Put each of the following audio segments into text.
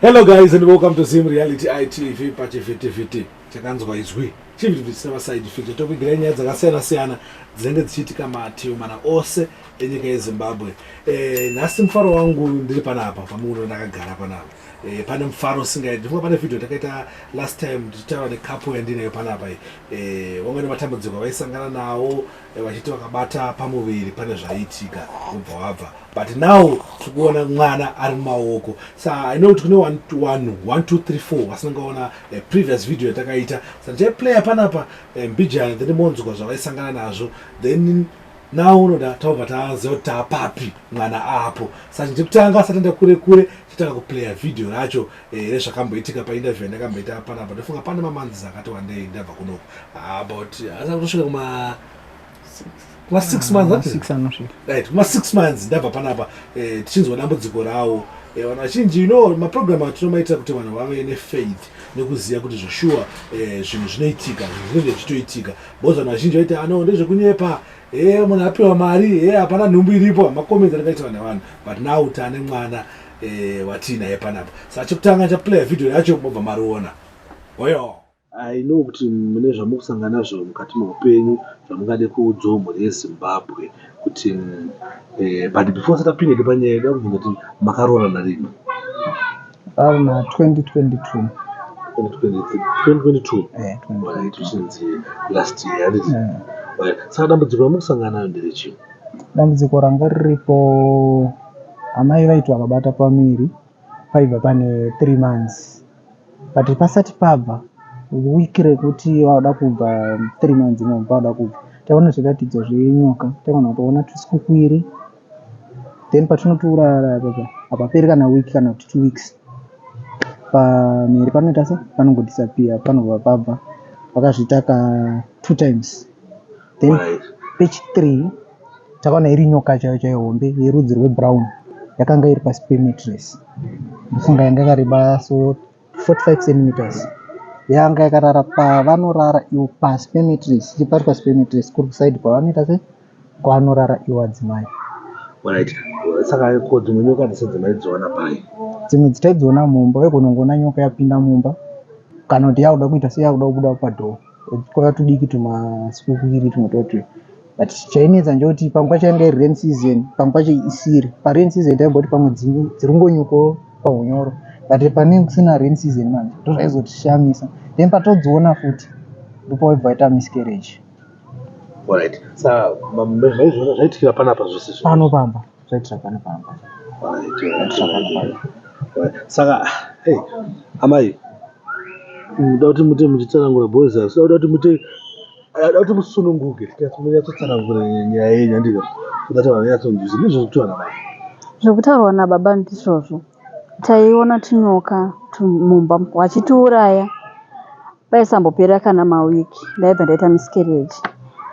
Hello guys and welcome to Zim Reality ITV pachivhitivhiti chakanzwa izwi chivhitivhiti chisina maside effect tokuigirai nyaya dzakasiyana siyana dzinenge dzichiitika mativi mana ose enyika yeZimbabwe. Eh, nhasi mufaro wangu ndiri panapa pamuno ndakagara panapa. Eh, pane mufaro usingaiti. Ndifunga pane video takaita last time tichitaura necouple yandinayo panapa iyi. Eh, wanga nematambudziko avaisangana nawo eh, vachiti vakabata pamuviri pane zvaiitika wobva wabva but now tikuona mwana ari mumaoko sa I know kuti kune 1 1 2 3 4 vasina ngaona eh, previous video yatakaita sa ndichaiplaya panapa eh, mbijana then monzwa zvavaisangana nazvo then now unoda taubva taziva kuti taapapi mwana apo sa chekutanga asati enda kure kure chitanga kuplaya video racho eh, rezvakamboitika painterview yandakamboita panapa ndofunga pane mamonths akati wandei ndabva kunoku about asati kutosvika kuma 6 months, ah, handiti? Anosvika. Right, kuma 6 months ndabva panapa tichinzwa dambudziko rawo. Vanhu vazhinji, maprogram atinomaitira kuti vanhu vave nefaith nekuziva kuti zveshuwa zvinhu zvinoitika, zvinhu zvinenge zvichitoitika, because vanhu vazhinji vaiti ano ndezvekunyepa, munhu apiwa mari, hapana nhumbu iripo, macomments anenge aitwa nevanhu. But now taane mwana watiinaye panapa. Saka chekutanga chaplaya video yacho mobva mariona oyo. I know kuti mune zvamukusangana nazvo mukati meupenyu zvamungade kuudzawo mhuri yeZimbabwe kuti but before sati apinde panyaya, ndoda kubvunza kuti makaroorana rini? Ari na 2022. 2022? Eh. Right, 2022. Which last year, handiti? Eh. Right. Saka dambudziko ramukusangana nayo nderechii? Dambudziko ranga riripo, amai vaiti vakabata pamuviri paibva pane 3 months, but pasati pabva wiki rekuti vauda kubva 3 months imomo, vauda kubva, taona zviratidzo zvenyoka. Taigona kutoona tusikukwiri, then patinotourara papa hapaperi kana wiki kana kuti 2 weeks, pamhiri panoita se panongodisappear, panobva pabva. Vakazviita ka two times, then pechi 3 takaona iri nyoka chaiyo chaiyo hombe yerudzi rwebrown, yakanga iri pasi pemattress. Ndofunga yanga yakareba so 45 centimeters. Yanga yakarara pavanorara ivo pasi pemattress, iri pari pasi pemattress, kuri kuside kwavanoita se kwavanorara ivo adzimai. Right. Saka ko dzimwe nyoka dzese dzamaidziona pai? Dzimwe dzitaidziona mumba. Waigona kungoona nyoka yapinda mumba kana kuti yakuda kuita seyakuda kubuda padoor, kwava tudiki tumasikukwiri tumwe toti. But chainetsa ndechekuti pamwe pacho yanga iri rain season, pamwe pacho isiri. Parain season taimboti pamwe dziri kungonyukawo paunyoro, but pane kusina rain season manje ndozvaizotishamisa. Then patodziona futi ndopawaibva waita miscarriage. Alright. Saka maizviona zvaitikira panapa zvese izvi? Pano pamba, zvaitira pano pamba. Alright, right. Right. Saka hey, amai, ndoda kuti mute muchitsanangura boys, asi ndoda kuti mute da kuti musununguke munyatsotsanangura nyaya yenyu, handika, so that vanhu vanyatsonzwisa ndizvo zvekutaura nababa. Zvekutaurwa nababa ndizvozvo. Taiona tunyoka mumba vachitiuraya, paisambopera kana mawiki ndaibva ndaita miscarriage.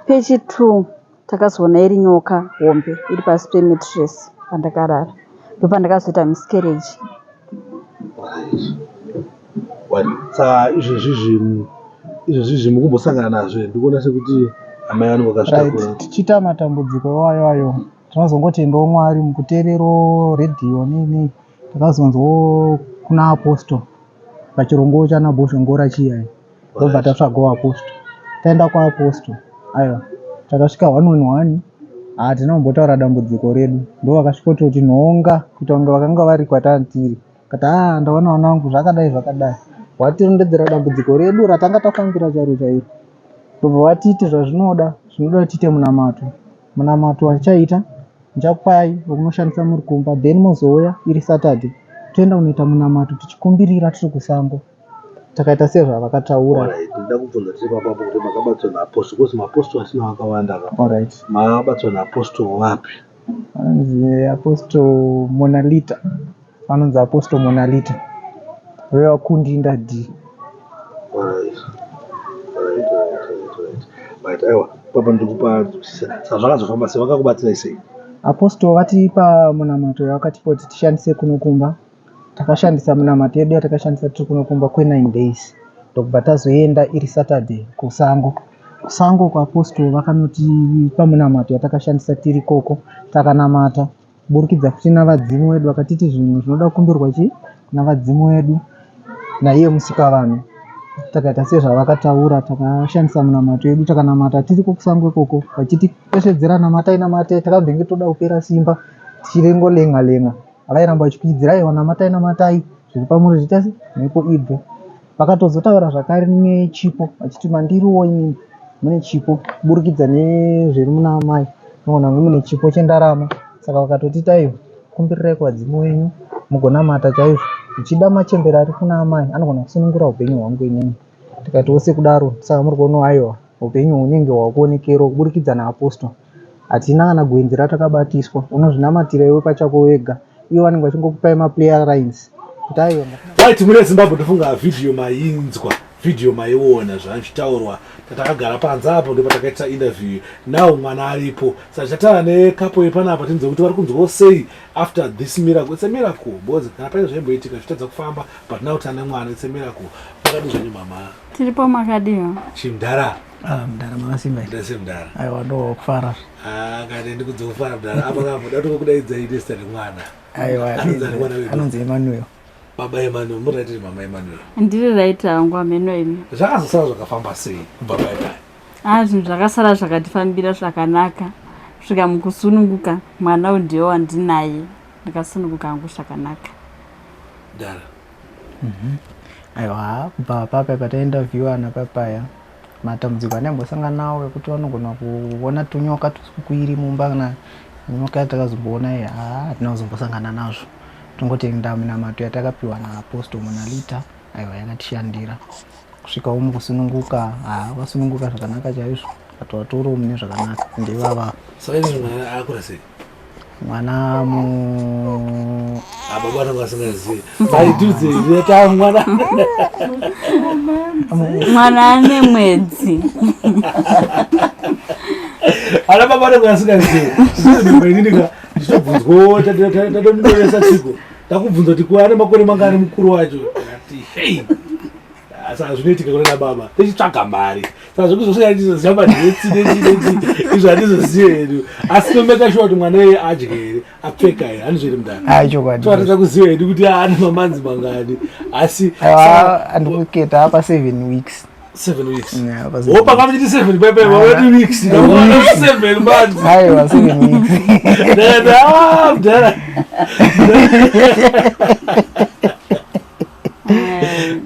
Pechi2 takazoona iri nyoka hombe iri pasi pemattress pandakarara, ndopandakazoita miscarriage. Right. Saka izvezvizvi mukumbosangana nazvo here? Ndikuona sekuti amai vanenge vakazvitakura. Right, tichiita matambudziko iwayo ayo, tinozongotendawo Mwari mukuteererawo redhiyo nei nei, takazonzwawo kuna Apostle pachirongo chana Bhozhongora chiya, ndobva tatsvagawo Apostle. Taenda kuApostle, aiwa, takasvika one on one, hatina kumbotaura dambudziko redu. Ndo vakasvika kutoti nhonga kuita kunge vakanga vari kwatanga tiri, kati, "Aa, ndaona vana vangu zvakadai zvakadai." Watirondedzera dambudziko redu ratanga tafambira chairo chairo, ndobva vatiiti zvazvinoda, zvinoda kuti tiite munamato. Munamato watichaita ndichakupai wekunoshandisa muri kumba, then mozouya iri Saturday, toenda kunoita munamato tichikumbirira tiri kusango. Takaita sezvavakataura. Alright, ndoda kubvunza tiri papapo kuti makabatswa naapostle, because maapostle asina akawanda ka. Alright. Makabatswa naapostle wapi? Anonzi Apostle Monalita, anonzi Apostle Monalita vevakundinda D. Alright. Aiwa, papa ndikupa nzwisisa. Saka zvakazofamba sei? Vakakubatsirai sei? Apostle vatipa munamato yavakatipa kuti tishandise kuno kumba. Takashandisa munamato yedu yatakashandisa tiri kuno kumba kwe9 days, ndokubva tazoenda iri Saturday kusango. Kusango kuApostle vakanotipa munamato yatakashandisa tiri ikoko. Takanamata kuburikidza futi navadzimu vedu, vakatiti zvinhu zvinoda kukumbirwa chii? kuna vadzimu vedu naiye Musikavanhu. Takaita sezvavakataura, takashandisa munamato yedu, takanamata tiriko kusango ikoko vachitipesvedzera namatai namatai. Takambenge toda kupera simba tichirengolenga lenga, vairamba vachikuidzira aiwa namatai namatai zviri pamuri zviita se mhepo ibve. Vakatozotaura zvakare nenyaya yechipo vachiti mandiriwo inini mune chipo kuburikidza nezviri muna amai munogona kunge mune chipo chendarama saka vakatotiti aiwa kumbirirai kuvadzimu venyu mugonamata chaizvo zvichida machembere ari kuna amai anogona kusunungura upenyu hwangu inini tikatiwo sekudaro saka muri kuonawo aiwa upenyu hunenge hwakuonekerawo kuburikidza naapostle hatina kana gwenzi ratakabatiswa unozvinamatira iwe pachako wega ivo vanenge vachingokupai maplayer lines kuti aiwa. Right, mune Zimbabwe tofunga vhidhiyo mainzwa vhidhiyo maiona zvazvitaurwa tatakagara panze apo ndipo takaita interview now mwana aripo saka tichataura nekapo yepanapa tinzwe kuti vari kunzwawo sei after this miracle. It's a miracle because kana pane zvaimboitika zvitadza kufamba but now tane mwana, it's a miracle. Makadii zvenyu mama? Tiripo, makadiwa? Chimdara. Ah, mdara makasimba. Ndese mdara. Aiwa ndo kufara. Ah, kane ndikudze kufara mdara. Apa kapo datokudaidzai nezita remwana. Aiwa Anonzi ani mwana wedu? Anonzi Emmanuel. Baba Emmanuel, muri right mama Emmanuel? Ndiri right hangu, ameno imi. Zvakazosara zvakafamba sei kubva pai pai? Ah, zvinhu zvakasara zvakatifambira zvakanaka kusvika mukusununguka. Mwana uyu ndiye wandinaye, ndakasununguka hangu zvakanaka. Dara. Aiwa kubva papa patainterviewana papaya matambudziko andaimbosangana nawo ekuti vanogona kuona tunyoka tusikwiri mumba kana nyoka yatakazomboona iyi haa hatina kuzombosangana nazvo. Tongotenda minamato yatakapiwa naapostle Monalita aiwa yakatishandira kusvikawo mukusununguka. Haa wasununguka zvakanaka chaizvo katowatoro mune zvakanaka ndevava. Saka izvi mwana akura sei? Mwana mu Ah, baba vanenge vasingazivi. Maidudze ita mwana. Mwana ane mwedzi. Ana baba vanenge vasingazivi. Zvino ka ndichitobvunzwawo tatomudoresa chiko. Takubvunza kuti kuva ane makore mangani mukuru wacho. Ndakati hey. Saka zvinoitika kuna baba tichitsvaga mari saka zvekuzosvika ndizoziva madhetsi nechi nechi izvo handizozive hedu asi tomeka sure kuti mwana iye adye here apfeka here handizvo here mudhara? Hai chokwadi. Toratidza kuziva hedu kuti ane mamanzi mangani asi Aiwa andikuketa apa 7 weeks. 7 weeks. Yeah, apa seven. Wopa kamuchiti 7 pepe wati weeks 7 months. Aiwa 7 weeks. Ndakati ah mudhara.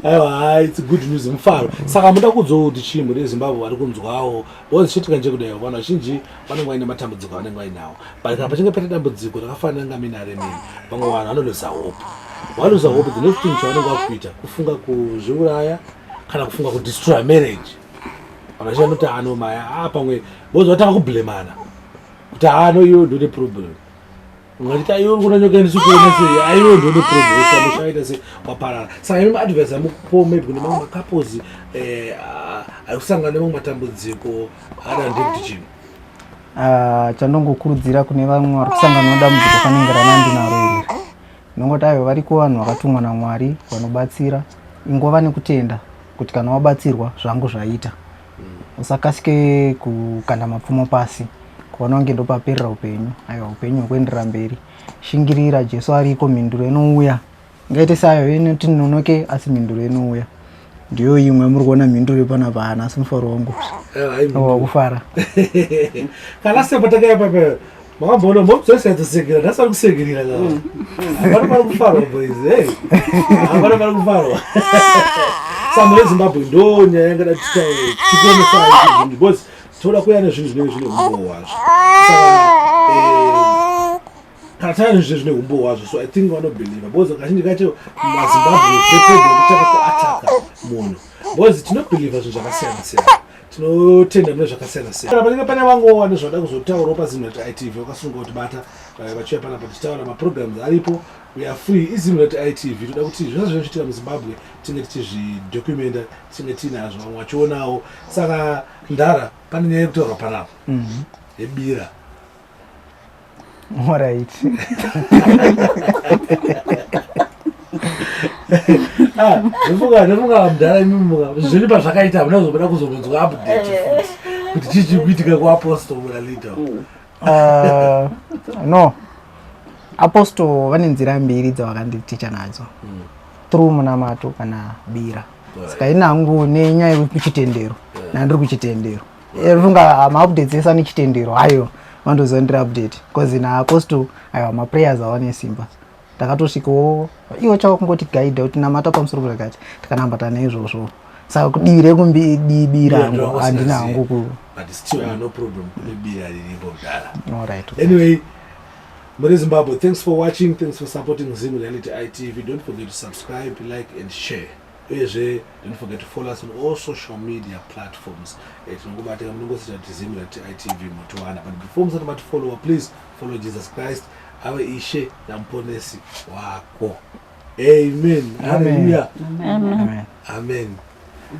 Aiwa hai, it's good news, mufaro. Saka muda kunzwawo kuti chii mhuri yeZimbabwe vari kunzwawo because chiitika nje kudai vanhu vazhinji vanenge vaine matambudziko avanenge vainawo but kana pachinge paita dambudziko rakafanana nga mina remini vamwe vanhu vanoluza hope, valuza hope, the next thing chavanenge vakuita kufunga kuzviuraya kana kufunga kudestroy marriage. Vanhu vazhinji vanoti ano maya a pamwe because vatanga kublemana kuti ano iwe ndone problem ungachiti aiwe uri kuona nyoka ndisikuona sei aiwe ndone problem samushaita sei waparara. Saka imi maadvice amukupo maybe kune mamwe macouples ari kusangana nemamwe matambudziko akadaro ndekuti chii? Ah, chandongokurudzira kune vamwe vari kusangana nedambudziko fanenge ranandinaro iriri nongoti aiwa variko vanhu vakatumwa naMwari vanobatsira. Ingova nekutenda kuti kana wabatsirwa zvangu zvaita usakasike kukanda mapfumo pasi kuona kunge ndopaperera upenyu. Aiwa upenyu hwekuenderera mberi, shingirira, Jesu ariko, mhinduro inouya. Ingaite sayo inoti nonoke asi mhinduro inouya. Ndiyo imwe muri kuona mhinduro ipanapa hana asi mufaro wangu wakufara. Kana sepo takaya papa makamboona mobzosaidzosekera nhasi ari kusekerera ka hapana pari kufarwa boys hey hapana pari kufarwa. Saka mune Zimbabwe ndo nyaya yangada titaure tikuonesai zvinhu because toda kuuya nezvinhu zvinenge zvine umbowo hwazvo. Saka kana taya nezvinhu zvine umbowo hwazvo so I think vanobhelieva because kazhinji kacho maZimbabwe preferred kutanga kuataka munhu because tinobhelieva zvinhu zvakasiyana siyana, tinotenda mune zvakasiyana siyana. Kana panenge pane vangowo vane zvavada kuzotaurawo paZimnet ITV vakasunga kuti bata vachiuya panapa tichitaura maprograms aripo. We are free, iZimnet ITV. Toda kuti zvese zvinochiitika muZimbabwe tinge tichizvidocumenta tinge tiinazvo vamwe vachionawo. Saka ndara pane nyaya yekutaurwa panapa yebira. Alright. Ah, ndofunga mudhara imimuka zviri pazvakaita hamuna kuzobuda kuzongonzwa update futi kuti chii chiri kuitika kuapostle Monalita. No apostle vane nzira mbiri dzavakanditicha nadzo. Through munamato kana bira. Saka ini hangu nenyaya yekuchitendero, nandiri kuchitendero, funga maupdates ese ane chitendero hayo vandoziva ndiri update, because naapostle aiwa maprayers ava nesimba. Ndakatosvikawo iwo chava kungoti gaidha kuti namata pamusoro pakati, tikanambata neizvozvo. Saka kudivi rekubira hangu handina hangu ku But still no problem, kune bira riripo kudara. Alright. Anyway, muri Zimbabwe, thanks for watching, thanks for supporting Zim Reality ITV. Don't forget to subscribe, like and share. Uyezve don't forget to follow us on all social media platforms. Tinongobatika munongosita kuti Zim Reality ITV motiwana. But before musati matifollowa, please follow Jesus Christ ave Ishe namuponesi wako. Amen. Amen. Hallelujah. Amen. Amen.